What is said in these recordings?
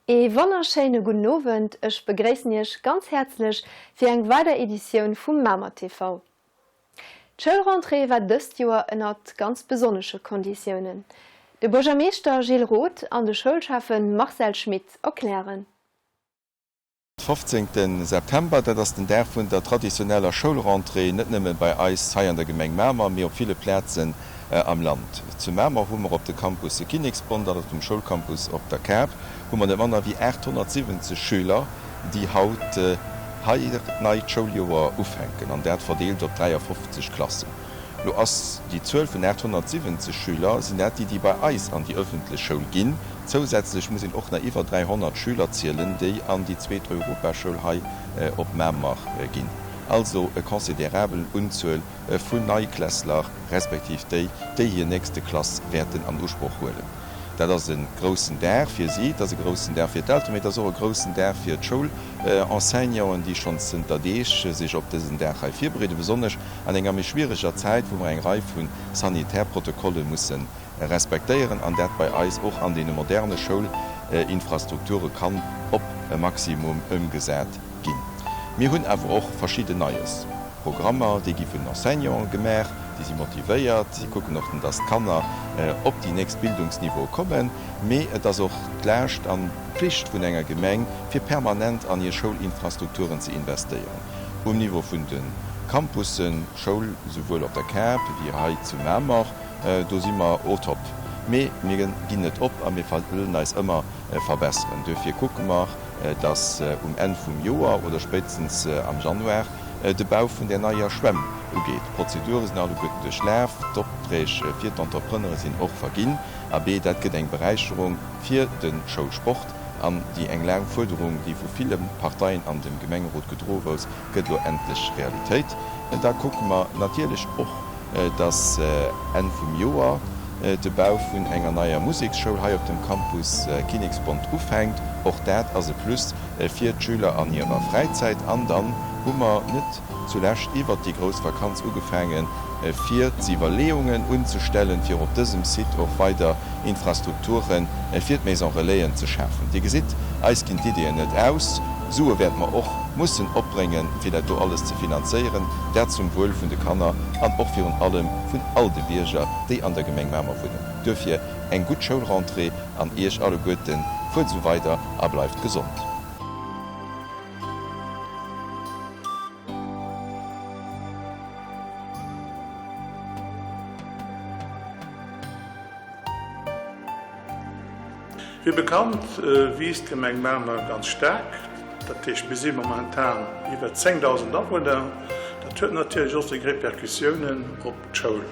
Ee wonnerschéine gudden Owend, ech begréissen Iech ganz häerzlech fir eng weider Editioun vum Mamer TV. D'Schoulrentrée war dëst Joer ënnert ganz besonnesche Konditiounen. De Buergermeeschter Gilles Roth an de Schoulschäffe Marcel Schmit erklären. 15 September, dat ass den Dag vun der traditioneller Schoulrentrée, net nëmme bei eis hei an der Gemeng Mamer, mee op ville Plazen am Land. Zu Mamer hu mer op de Campusse Kinneksbond an op dem Schoulcampus op der Kap hu mer net manner wéi 870 Schüler, déi haut hiert neit Schouljoer ufänken, an dat verdeelt op 53 Klassen. Lo ass déi Zuel vun 870 Schüler, sinn dat déi, déi bei eis an déi ëffentlech Schoul ginn. Zousätzlech muss een och nach iwwer 300 Schüler zielen, déi an déi zweet Europaschoul hei op Mamer ginn. Also e considerabel Unzuel vun Neiklässler, respektiv déi, déi hir nächste Klass wäerten an Usproch huelen. Dat ass e groussen Dag fir si, et ass e groussen Dag fir d'Elteren, mee et ass och e groussen Dag fir d'Schoulenseignanten, déi schonns zënter Deeg sech op dësen Dag hei virbereeden, besonnesch an enger méi schwiereger Zäit, wou mer eng Rei vu Sanitärprotokolle musse respektéieren an dat bei eis och an deene moderne Schoulinfrastrukture kann op e Maximum ëmgesat ginn. Mir hunn awer och verschidden Neies. Programmer, déi gi vun den Enseignanten gemaach, déi si motivéiert, si kucken och, dass d'Kanner op déi nächst Bildungsniveaue kommen. Mee et ass och d'Laascht an d'Pflicht vun enger Gemeng, fir permanent an hir Schoulinfrastrukturen ze investéieren, um Niveau vun de Campussen, Schoul, souwuel op der Kap wéi hei zu Mamer. Do si mer au top. Mee mir ginn net op a mir wëllen eis ëmmer verbesseren. Duerfir kucke mer, dass um Enn vum Joer oder spéitstens am Januar de Bau vun där neier Schwämm ugeet. D'Prozedure sinn alleguerten duerchlaf, d'Opträg fir d'Entrepreneure sinn och verginn. Abee, dat gëtt eng Beräicherung fir de Schoulsport an déi eng laang Fuerderung, déi vu ville Parteien an dem Gemengerot gedroe gouss, gëtt elo endlech Realitéit. Da kucke mer natierlech och, dass Enn vum Joer de Bau vun enger neier Museksschoul hei op dem Campus Kinneksbond ufänkt. Och dat ass e Plus fir d'Schüler an hirer Fräizäit. An dann hu mer net zulescht iwwert déi grouss Vakanz ugefaangen, fir d'Iwwerleeungen unzestellen, fir op dësem Site och weider Infrastrukture fir d'Maison Relaisen ze schafen. Dir gesitt, eis ginn d'Iddien net aus. Sue wäerte mer och mussen opbréngen, fir dat do alles ze finanzéieren. Dat zum Wuel vun de Kanner an och virun allem vun all de Bierger, déi an der Gemeng Mamer wunnen. Duerfir eng gutt Schoulrentrée an Iech alleguerten, fuert esou weider a bleift gesond! Wéi bekannt wiisst d'Gemeng Mamer ganz staark. Dat heescht, mir si momentan iwwer 10.000 Awunner. Dat huet natierlech och seng Repercussiounen op d'Schoul.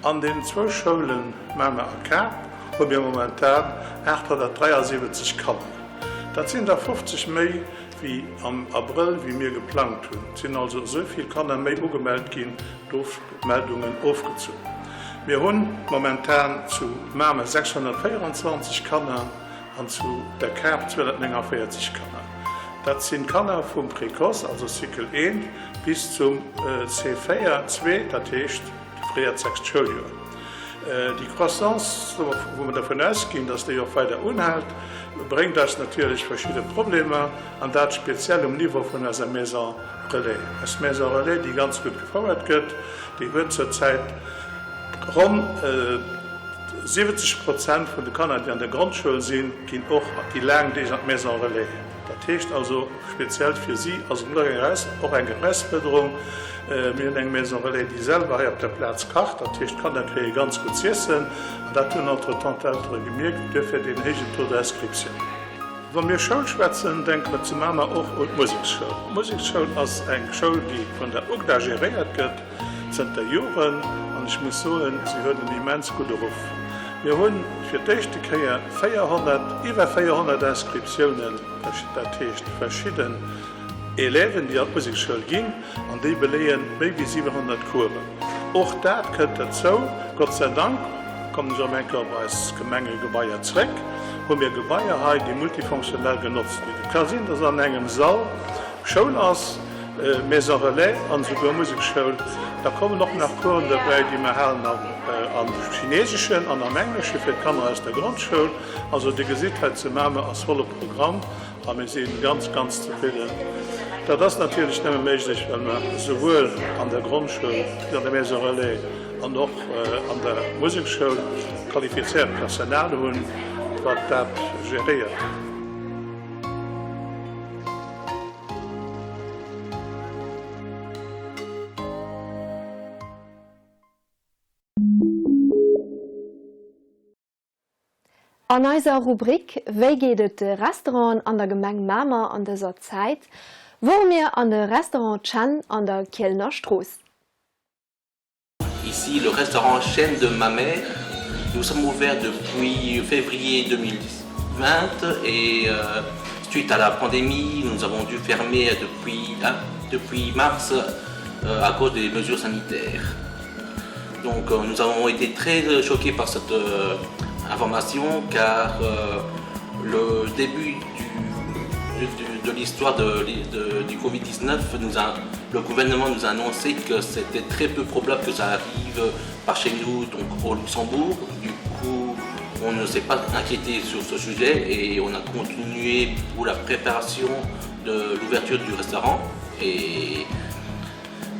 An deenen zwou Schoulen, Mamer a Kap, hu mir momentan 873 Kanner. Dat sinn der 50 méi wéi am Abrëll, wéi mir geplangt hunn. Et sinn also esou vill Kanner méi ugemellt ginn, d'Ofmeldungen ofgezunn. Mir hu momentan zu Mamer 624 Kanner an zu der Kap 249 Kanner. Dat sinn Kanner vum Précoce, also Cycle 1, bis zum C4, 2, dat heescht de fréiert sechst Schouljoer. Déi Croissance, wou mer dervun ausginn, dass déi och weider unhält, bréngt eis natierlech verschidde Problemer, an dat speziell um Niveau vun eiser Maison relais. Eis Maison relais, déi ganz gutt gefouert gëtt, déi huet zurzäit ronn 70 Prozent vun de Kanner, déi an der Grondschoul sinn, ginn och déi laang Deeg an d'Maison relais. Dat heescht also, speziell fir si ass et och eng Erausfuerderung. Mir hunn eng Maison relais, déi selwer hei op der Plaz kacht. Dat heescht, d'Kanner kréie ganz gutt z'iessen. An dat hunn entretemps d'Eltere gemierkt, duerfir deen héijen Taux d'inscription. Wa mir Schoul schwätzen, denke mer zu Mamer och un d'Museksschoul. D'Museksschoul ass eng Schoul, déi vun der UGDA geréiert gëtt zënter Joren. An ech muss soen, si huet en immens gudde Ruff. Mir hu fir d'éischte Kéier 400, iwwer 400 Inscriptiounen, dat heescht verschidden Élèven, déi an d'Museksschoul ginn, an déi beleeën méi wéi 700 Coursen. Och dat kënnt derzou. Gott sei Dank, kommen ech erëm eng Kéier op eis Gemengegebaier zréck, hu mir Gebaier hei, déi multifonctionnel genotzt ginn. Et ka sinn, dass an engem Sall Schoul ass. Maison Relais an esouguer Museksschoul. Da kommen och nach Coursen derbäi, déi mer halen am Chineseschen an am Englesche fir d'Kanner aus der Grondschoul. Also Dir gesitt, hei zu Mamer ass volle Programm a mir si ganz, ganz zefridden. Dat ass natierlech nëmme méiglech, well mer esouwuel an der Grondschoul, an der Maison Relais an och an der Museksschoul qualifizéiert Personal hunn, wat dat geréiert. An eiser Rubrik Wéi geet et de Restauranten an der Gemeng Mamer an dëser Zäit? wore mir an de Restaurant Chen an der Kielener Strooss. Ici le restaurant Chaîne de ma mère. Nous sommes ouverts depuis février 2020 et euh, suite à la pandémie, nous avons dû fermer depuis, hein, depuis mars euh, à cause des mesures sanitaires. Donc euh, nous avons été très euh, choqués par cette euh, information car euh, le début du, du, de l'histoire de, de, du Covid-19 nous a le gouvernement nous a annoncé que c'était très peu probable que ça arrive par chez nous donc au Luxembourg. Du coup, on ne s'est pas inquiété sur ce sujet et on a continué pour la préparation de l'ouverture du restaurant et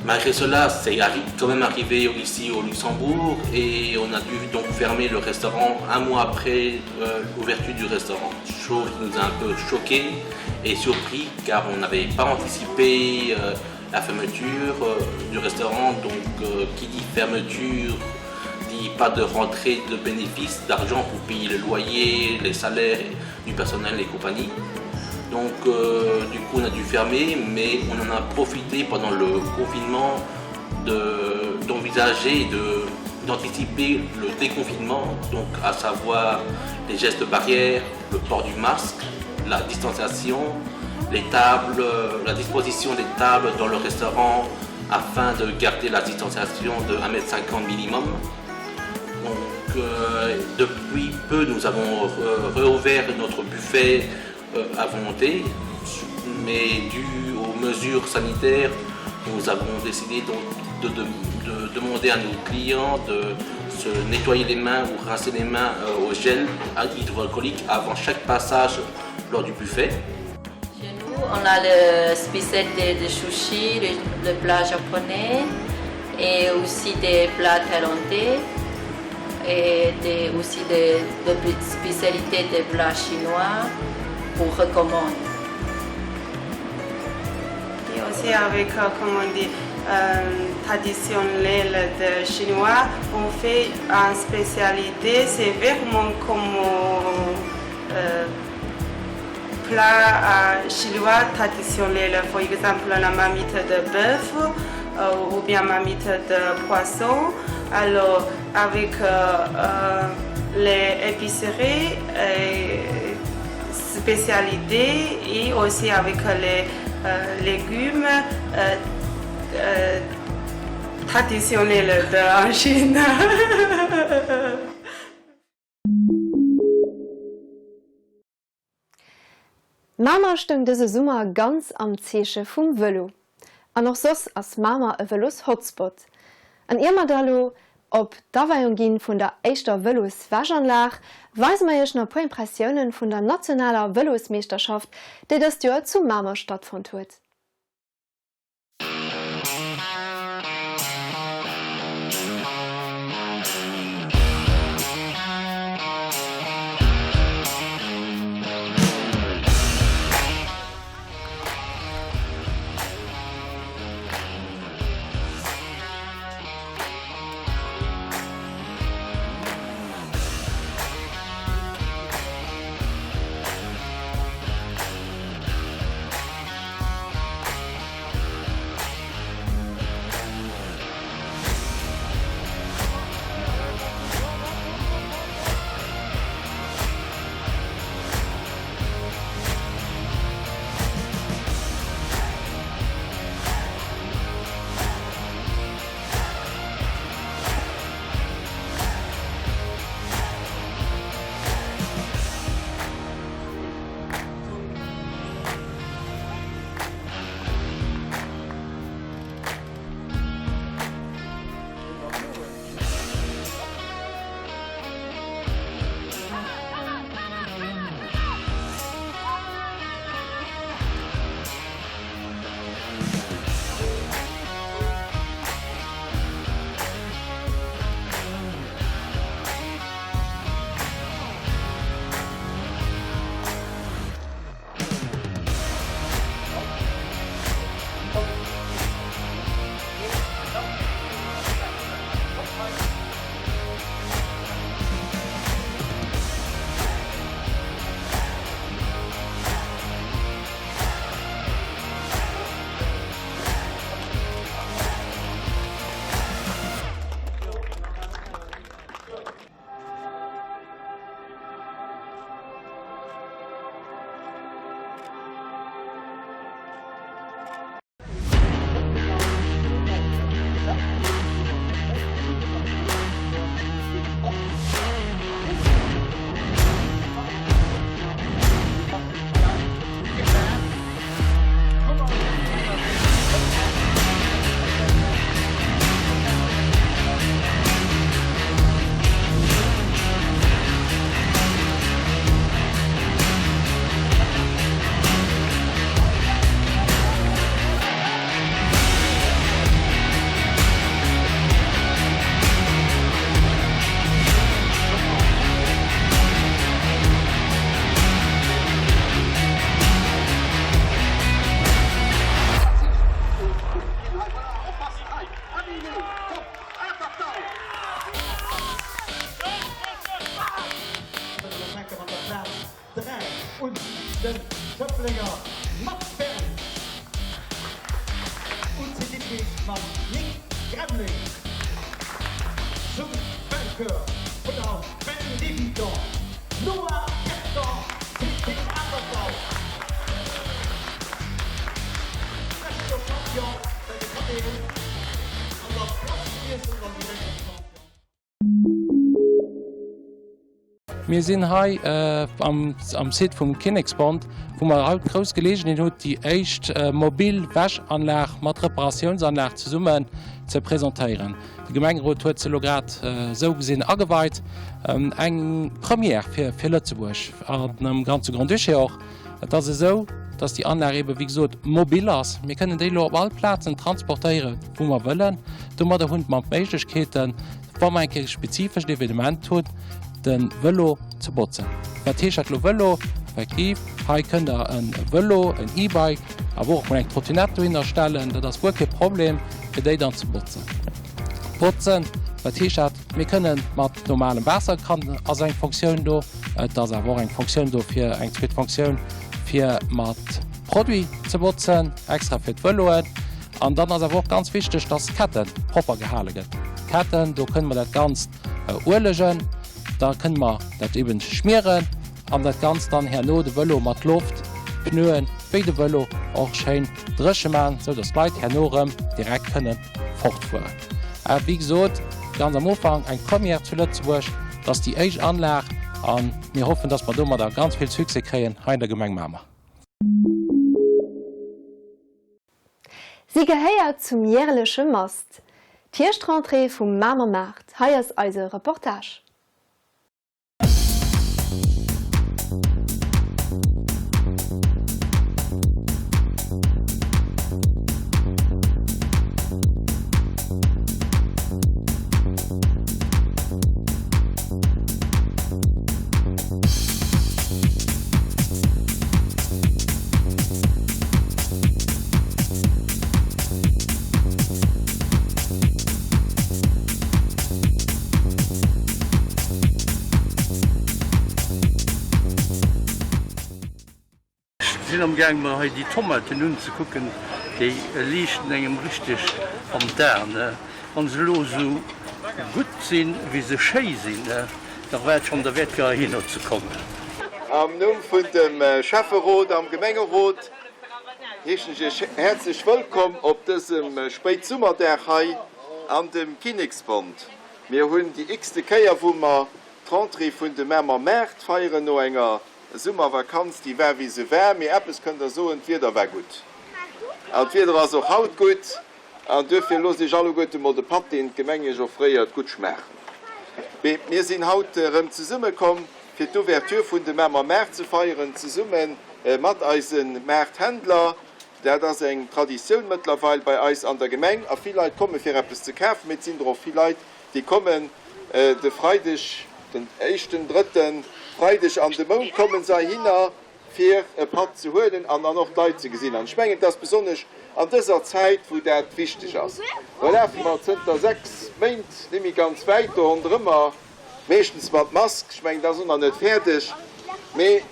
malgré cela, c'est quand même arrivé ici au Luxembourg et on a dû donc fermer le restaurant un mois après euh, l'ouverture du restaurant. Chose qui nous a un peu choqué et surpris car on n'avait pas anticipé euh, la fermeture euh, du restaurant. Donc euh, qui dit fermeture dit pas de rentrée de bénéfices d'argent pour payer le loyer, les salaires du personnel et compagnie. Donc euh, du coup on a dû fermer mais on en a profité pendant le confinement d'envisager de d'anticiper le déconfinement, donc à savoir les gestes barrières, le port du masque, la distanciation, les tables, la disposition des tables dans le restaurant afin de garder la distanciation de 1,50 m minimum. Donc, euh, depuis peu, nous avons réouvert notre buffet euh, à volonté, mais dû aux mesures sanitaires, nous avons décidé donc de, de, de demander à nos clients de se nettoyer les mains ou rincer les mains euh, au gel hydroalcoolique avant chaque passage lors du buffet. Chez nous, on a le spécialité de sushi, le, le plat japonais et aussi des plats thaïlandais et des, aussi des, des spécialités des plats chinois pour recommander. Et aussi avec, euh, comment on dit, euh, traditionnel de chinois, on fait une spécialité, c'est vraiment comme euh, plat chinois traditionnel, par exemple la mamite de bœuf euh, ou bien mamite de poisson. Alors avec euh, euh, les épiceries et spécialités et aussi avec les euh, légumes euh, euh, traditionnels de Chine. Mamer stoung dëse Summer ganz am Zeeche vum Vëlo. An och soss ass Mamer e Vëlos-Hotspot. An ier mer da lo op d'Aweiung ginn vun der éischter Vëlos-Wäschanlag, weise mer iech nach e puer Impressiounen vun der nationaler Vëlosmeeschterschaft, déi dëst Joer zu Mamer stattfonnt huet. Boffelenger Mats Berg, UC Dikrich mam Nic Gremling zum Vainqueur vun der Belle Débutant Noah Berton, CC Atertdall. Lescht Joer Champion bei de Cadeten an der Klass Wiessel dann direkt op Champion. Mir sinn hei am Site vum Kinneksbond, wou mer haut d'grouss Geleegenheet hunn, déi éischt mobil Wäschanlag mat Reparatiounsanlag zesummen ze presentéieren. De Gemengerot huet se elo grad esou gesinn ageweit. Eng Première fir Lëtzebuerg an am ganze Grand-Duché och. Et ass esou, dass déi Anlag eebe wéi gesot mobil ass. Mir kënnen déi elo op all Plazen transportéieren, wou mer wëllen. Domadder hunn mer d'Méiglechkeeten, wa mer eng Kéier e spezifescht Evenement hunn, de Vëlo ze botzen. Wat heescht dat elo Vëlo? Effektiv, hei kënnt Der e Vëlo, en E-Bike, awer och emol eng Trottinette dohinner stellen. Dat ass guer kee Problem, fir déi dann ze botzen. Botzen, wat heescht dat? Mir kënne mat normalem Waasser, kann, ass eng Fonctioun do. Et ass awer och eng Fonctioun do fir, eng zweet Fonctioun, fir mat Produit ze botzen, extra fir d'Vëloen. An dann ass awer och ganz wichteg, dass d'Kette propper gehale gëtt. D'Ketten, do kënne mer dat Ganzt uelegen, da kënne mer dat eben schmieren an dat Ganzt dann herno de Vëlo mat Loft, d'Pneuen wéi de Vëlo och schéin dréche maachen, sou dass d'Leit herno erëm direkt kënne fortfueren. A wéi gesot, ganz am Ufank eng Première zu Lëtzebuerg, dass déi éischt Anlag a mir hoffen, dass mer domadder ganz vill Succès kréien hei an der Gemeng Mamer. Si gehéiert zum järleche Mast, d'Hierschtentrée vum Mamer Maart. Hei ass eise Reportage. Ech sinn am gaang mer hei déi Tomaten unzekucken, déi liichten engem richteg an d'Aen. Wann se elo esou gutt sinn wéi se schéi sinn, da war et schonn derwäert fir heihinner ze kommen. Am Numm vun dem Schäfferot am Gemengerot heeschen ech Iech häerzlech wëllkomm op dësem Spéitsummerdag hei an dem Kinneksbond. Mir hunn déi x-te Kéier wou mer d'Rentrée vun de Mamer Maart feieren no enger Summervakanz déi war wéi se war. Mee eppes kënnt der soen, d'Wieder war gutt an d'Wieder ass och haut gutt. An duerfir loosst Iech alleguerte mol de Patt, deen d'Gemeng Iech offréiert, gutt schmaachen. Mee mir sinn haut erëm zesummekomm, fir d'Ouverture vun de Mamer Maart ze feieren, zesumme mat eise Maarthändler. Dat ass eng Traditioun mëttlerweil bei eis an der Gemeng. A vill Leit komme fir eppes ze kafen, mee et sinn der och vill Leit, déi kommen de Freideg, den éischten, drëtte Freideg an de Mount komme se heihinner, fir e Patt ze huelen an dann och d'Leit ze gesinn. An ech mengen, et ass besonnesch an dëser Zäit, wou dat wichteg ass. Lo lafe mer zënter 6 Méint net méi ganz wäit do ronderëmmer, meeschtens mat Mask. Ech mengen, dat ass och nach net fäerdeg. Mee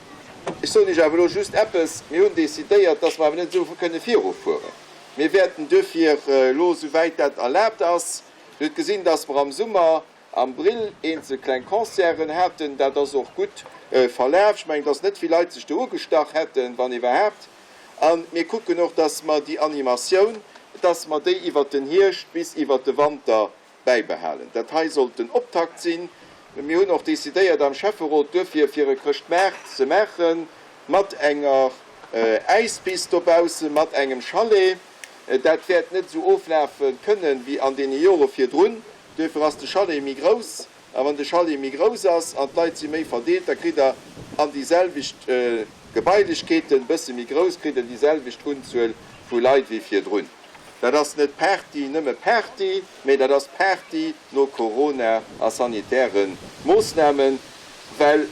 ech soen Iech awer elo just eppes, Mir hunn decidéiert, dass mer awer net esou kënne virufueren. Mir wäerten duerfir elo, souwäit dat erlaabt ass, Dir hutt gesinn, dass mer am Summer Am Brill eenzel kleng Concerten haten. Dat ass och gutt verlaf. Ech mengen, dass net vill Leit sech do ugestach hätten, wann iwwerhaapt. A mir kucken och, dass mer déi Animatioun, dass mer déi iwwert den Hierscht bis iwwert de Wanter bäibehalen. Dat hei sollt den Optakt sinn. Mir hunn och decidéiert am Schäfferot duerfir, fir e Chrëschtmaart ze maache mat enger Äispist dobaussen, mat engem Chalet. Dat wäert net esou oflafe kënnen wéi an deene Jore virdrun. Duerfir ass de Chalet méi grouss. A wann de Chalet méi grouss ass an d'Leit si méi verdeelt, da kritt Der an déi selwecht Gebailechkeeten, e bësse méi grouss, kritt Der déi selwecht Unzuel vu Leit wéi virdrun. Dat ass net Party, nëmme Party, mee dat ass Party no Corona a sanitäre Moossnamen, well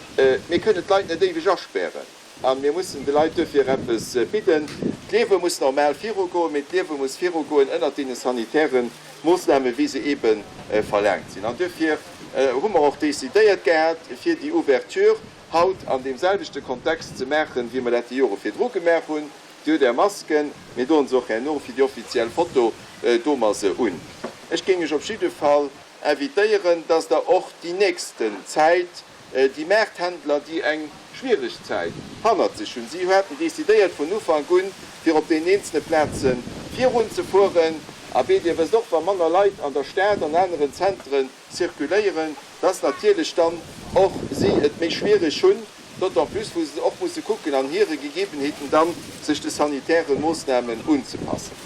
mir kënnen d'Leit net éiweg aspären. A mir mussen de Leit duerfir eppes bidden. D'Liewe muss normal virugoen, mee d'Liewe muss virugoen ënnert deene sanitäre Moossnamen, wéi se eebe verlaangt sinn. An duerfir hu mer och decidéiert gehat, fir déi Ouverture. haut an deem selwechte Kontext ze maachen, wéi mer dat déi Jore virdru gemaach hunn. Dir hutt Är Masken, mir doen se och herno fir déi offiziell Foto, doe mer se un. Ech géing Iech op jidde Fall invitéieren, dass Der och déi nächsten Zäit déi Maarthändler, déi eng schwiereg Zäit hannert sech hunn, si haten decidéiert vun Ufank un, fir op deenen eenzelne Plaze virunzefueren, abee, Dir wësst och, wa manner Leit an der Stad an aneren Zentren zirkuléieren, dass natierlech dann och si et méi schwierig hunn, d'autant plus wou se och musse kucken an hire Gegebenheeten dann sech de sanitäre Moosnamen unzepassen.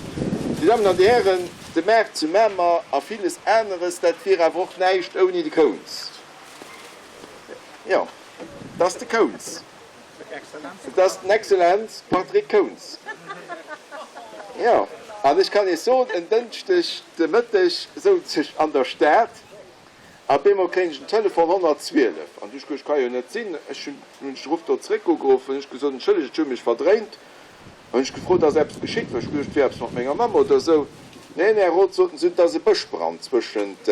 Dir Dammen an Dir Hären, de Maart zu Mamer a villes aneres, dat wier awer och näischt ouni de Kouns. Jo, et ass de Kouns. Et ass den Exzellenz Patrick Kouns. Jo, an ech kann Iech soen, en Dënschdeg de Mëtteg souz ech an der Stad a bemol kréien ech en Telefon, 112. An du ech geduecht, ka jo net sinn. Ech hunn hunn ech de Ruff do zeréck ugeruff, hunn ech gesot, entschëllegt, ech hu mech verdréint. Hunn ech gefrot, ass eppes geschitt, well ech geduecht, et wier eppes mat menger Mamm oder esou. Nee, nee, Här Roth, soten se, et ass e Bëschbrand zwëschent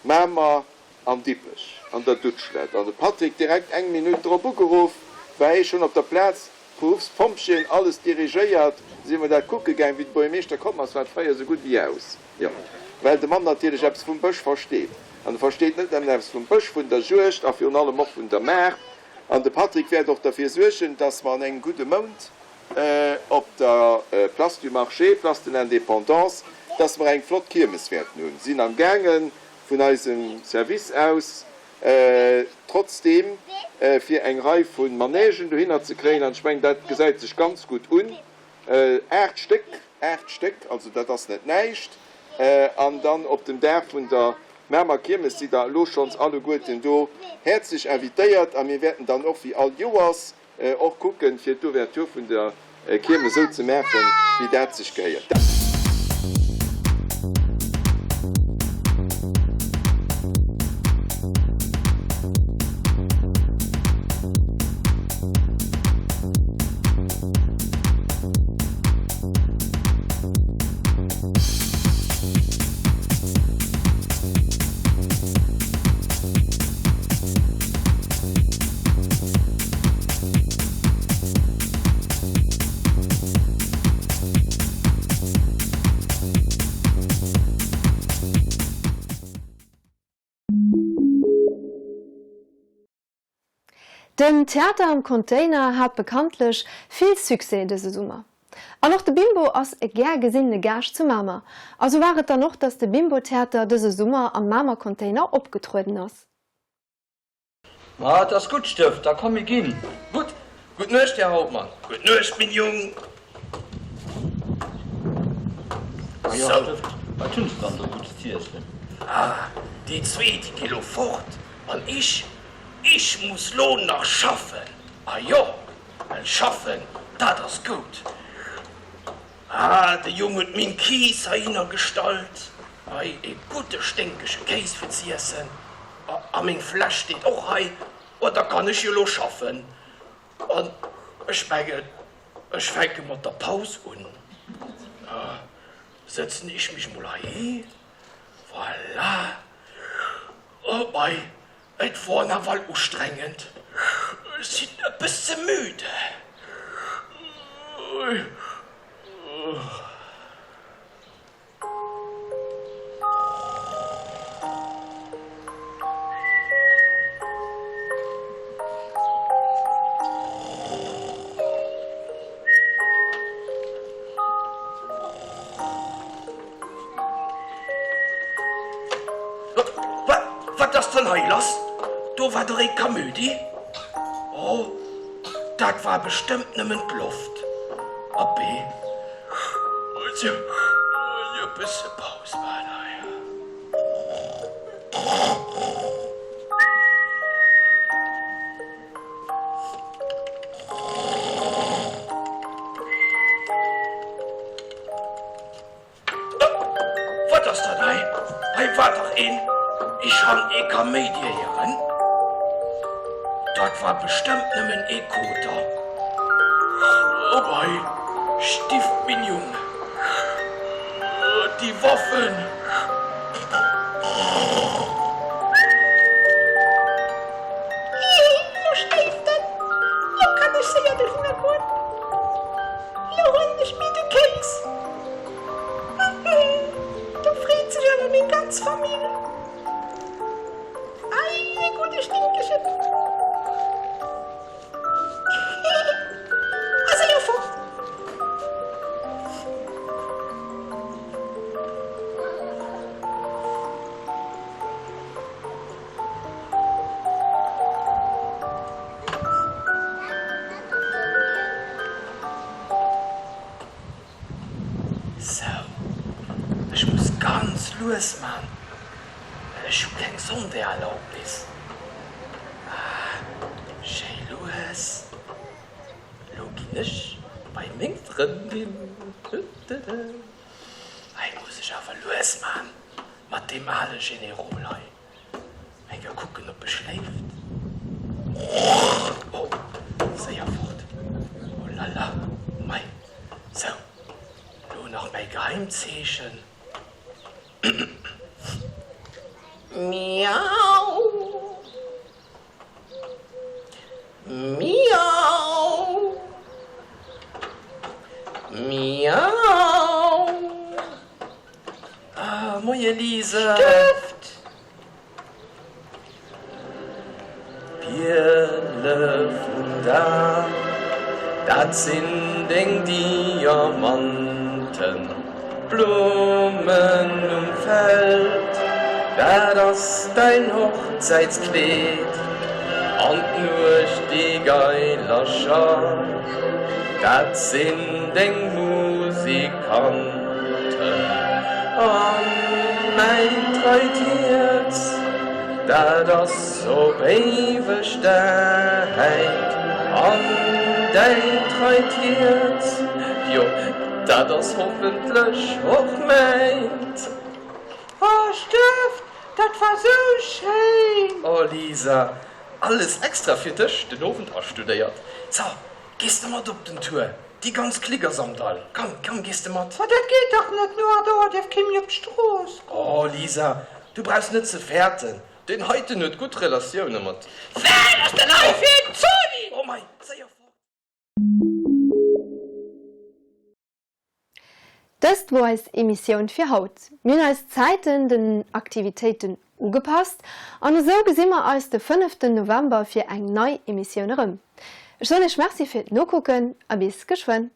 Mamer An Dippech, an der Dutschlett. An de Patrick direkt eng Minutt drop ugeruff, war hee schonn op der Plaz, Beruffspompjeeën, alles dirigéiert, si mer dat kucke gaang. Wéi de Buergermeeschter komm ass, war d'Feier esou gutt wéi aus. Jo, well de Mann natierlech eppes vum Bësch versteet. An e versteet net nëmmen eppes vum Bësch, vun der Juegd a virun allem och vun der Maart. An de Patrick wäert och derfir suergen, dass mer an engem gudde Mount op der Place du Marché, Place de l'Indépendance, dass mer eng flott Kiermes wäerten hunn. Sinn am gaangen, vun eisem Service aus trotzdeem fir eng Rei vu Manègen dohinner ze kréien, an ech mengen, dat gesäit sech ganz gutt un, 8 Stéck, 8 Stéck, also dat ass net näischt. An dann op dem Dag vun der Mamer Kiermes sidd Der elo schonns alleguerten do häerzlech invitéiert a mir wäerten dann och wéi all Joers Och kucken, fir d'Ouverture vun der Kiermes esou ze maachen, wéi dat sech gehéiert. Den Theater am Container hat bekanntlech vill Succès dëse Summer. An och de Bimbo ass e gär gesinnene Gaascht zu Mamer. A sou war et dann och, dass de Bimbo-Theater dëse Summer am Mamer Container opgetrueden ass. Ma et ass gutt, Stëft, da komm mir ginn. Gutt, gutt Nuecht, Här Hauptmann. Gutt Nuecht, minn Jung. Ma jo, Stëft, wat hunn se dann do Guddes z'iessen? Ah, déi zwee, déi gi lo fort, an ech, ech muss lo nach schaffen. A jo, well schaffen, dat ass goud. Ah, de Jung huet minn Kiiss heihinner gestallt. Hei, e gudde sténkege Kéis fir z'iessen. A meng Fläsch steet och hei. Oh, da kann ech jo lo schaffen. An ech mengen, ech fänke mat der Paus un. Da sëtzen ech mech mol heihi. Voilà. Oh mei, et wor nawell ustrengend. Ech sinn e bësse müde. Wat ass dann hei lass? Do war dach ee Kamödi. Oh, dat war bestëmmt nëmmen d'Loft. Abee. Also, e bësse Paus maachen hei. Wat ass dat hei? Hei war dach een. Ech han ee Kaméidi héieren. Dat war bestëmmt nëmmen ee Koter. Oh wei, Stiff, minn Jung, déi Waffen! Stéif, dat. ganz Famill. Ei, e gudde Stinkechen! A séier fort! Sou, ech muss ganz lues man, well ech hu keng Sondererlaubnis. Ah, schéi lues. Lo ginn ech bei meng Frëndin. Hei muss ech awer lues man mat deem ale Generol hei. Eng Kéier kucken op e schléift. Oh, séier fort. Oh la la, mei. Sou, lo nach mäi Geheimzeechen. Miau. Miau. Miau. Ah, moie Lisa. Stëft! D'Pierle vum Dam, dat sinn deng Diamanten, d'Blummen um Feld, dat ass däin Hochzäitskleed, an d'Nuecht, déi Geilercher, dat sinn deng Musikanten. An mäin treit Hierz, dat ass op éiweg däint. An däin treit Hierz, jo, dat ass hoffentlech och mäint. Oh Stëft, dat war sou schéin! Oh Lisa, alles extra fir dech den Owend astudéiert. So, Gees de mat op den Tour? Déi ganz Clique ass am Dall. Komm, komm, gees de mat? Ma dat geet dach net, no 8 Auer dierf kee méi op d'Strooss. Oh Lisa, du brauchs net ze fäerten, deen heiten huet gutt Relatioune mat. Wat ass dat hei fir en Zodi? Oh mei, séier fort! Dëst wor eis Emissioun fir haut. Mir hunn eis Zäiten den Aktivitéiten ugepasst an esou gesi mer eis de fënneften November fir eng nei Emissioun erëm. Ech soen iech Merci fir d'Nokucken a bis geschwënn.